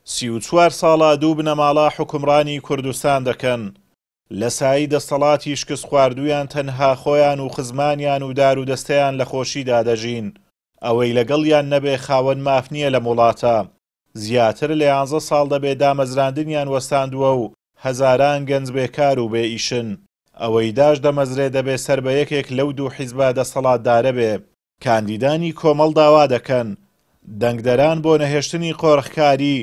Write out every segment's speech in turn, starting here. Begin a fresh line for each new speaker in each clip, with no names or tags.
34 ساڵە دوو بنەماڵە حوکمڕانی کوردستان دەکەن. لە سایەی دەستەڵاتی شکستخواردوویان تەنها خۆیان و خزمانیان و دارودەستەیان لە خۆشیدا دەژین. ئەوەی لەگەڵیان نەبێ خاوەن ماف نییە لەم وڵاتە. زیاتر لە یانزە ساڵ دەبێ دامەزراندنیان وەستاندووە و هەزاران گەنج بێکار و بێ ئیشن. ئەوەی داشدەمەزرێ دەبێ سەر بە یەکێک لەو دوو حیزبە دەستەڵاتدارە بێ. کاندیدانی کۆمەڵ داوا دەکەن، دەنگدەران بۆ نەهێشتنی قۆرخکاری،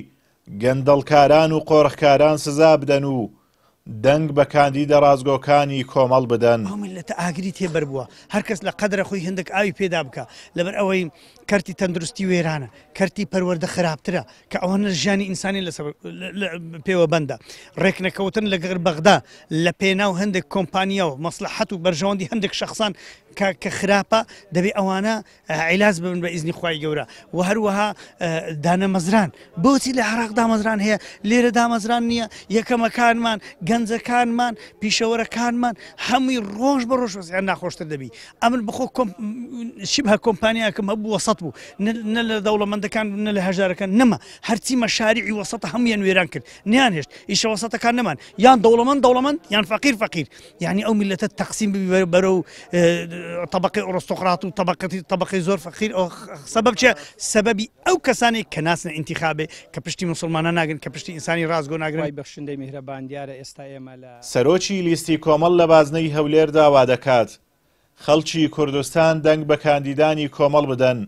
گەندەڵکاران و قۆرخکاران سزا بدەن و دەنگ بە کاندیدە ڕاستگۆکانی کۆمەڵ بدەن.
ئەو میللەتە ئاگری تێ بەربووە هەر کەس لە قەدرە خۆی هەندێک ئاوی پێدا بکا لەبەر ئەوەی کەرتی تەندروستی وێرانە کەرتی پەروەردە خراپترە کە ئەوانە ژیانی ئینسانی لەسەر پێوە بەندە ڕێکنەکەوتن لەگەڵ بەغدا لە پێناو هەندێک کۆمپانیا و مەسلحەت و بەرژەوەندی هەندێک شخصان کە خراپە دەبێ ئەوانە عیلاج ببن بە ئیزنی خوای گەورە و هەروەها دانەمەزران بۆچی لە عراق دامەزران هەیە لێرە دامەزران نییە یەکەمەکانمان گەنجەکانمان پیشەوەرەکانمان هەمووی ڕۆژ بە ڕۆژ وەزیان ناخۆشتر دەبی ئەمن بخۆ شبه کۆمپانیاکەم هەبوو وەسەت بوو نە لە دەوڵەمەندەکان نە لە هەژارەکان نەما هەرچی مەشاریعی وەسەتە هەمویان وێران کرد نیان هێشت ئیشە وەسەتەکان نەمان یان دەوڵەمەند دەوڵەمەند یان فەقیر فەقیر یعنی ئەو میلەتە تەقسیم ببی بەرەو طبقەی ئۆرۆستۆقرات و طبقەتی طبقەی زۆر فەقیر ئەو سەبەب چیە سەبەبی ئەو کەسانێک کە ناسنە ئینتیخابێ کە پشتی مسلمانە ناگرن کە پشتی ئینسانی ڕاستگۆ ناگرن.
خوای بەخشندەی میهرەبان دیارە ئێستا ئێمە لە.
سەرۆکی لیستی کۆمەڵ لە بازنەی هەولێر داوا دەکات خەڵکی کوردستان دەنگ بە کاندیدانی کۆمەڵ بدەن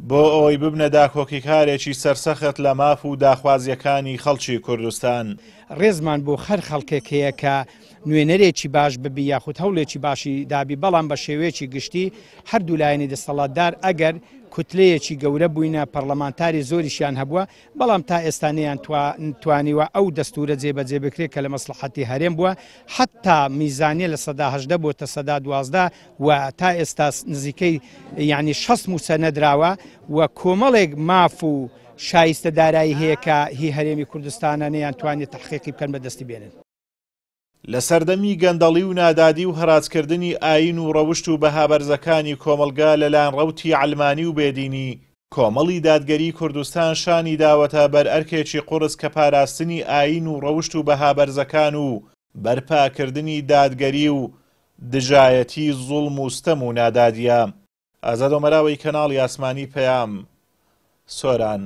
بۆ ئەوەی ببنە داکۆکیکارێکی سەرسەخت لە ماف و داخوازییەکانی خەڵکی کوردستان.
ڕێزمان بۆ هەر خەڵکێک هەیە کە نوێنەرێکی باش ببی یاخود هەوڵێکی باشی دابی، بەڵام بە شێوەیەکی گشتی هەردوو لایەنی دەستەڵاتدار ئەگەر کوتلەیەکی گەورە بووینە پەڕلەمانتاری زۆریشیان هەبووە، بەڵام تا ئێستا نەیان توانیوە ئەو دەستورە جێبەجێ بکرێت کە لە مەسڵەحەتی هەرێم بووە، حەتا میزانیە 18% بۆتە 12% و تا ئێستا نزیکەی یانی 60 موچە نەدراوە و کۆمەڵێک ماف و شایستە دارایی هەیە کە هی هەرێمی کوردستانە نەیان توانی تەحقیقی بکەن بەدەستی بێنن.
لە سەردەمی گەندەڵی و نادادی و هەراجکردنی ئایین و ڕەوشت و بەها بەرزەکانی کۆمەڵگا لەلایەن ڕەوتی عەلمانی و بێدینی، کۆمەڵی دادگەری کوردستان شانی داوەتە بەر ئەرکێکی قوڕس کە پاراستنی ئایین و ڕەوشت و بەها بەرزەکان و بەرپاکردنی دادگەری و دژایەتی زوڵم و ستەم و نادادیە. ئازاد ئۆمەراوەی کەناڵی ئاسمانی پەیام، سۆران.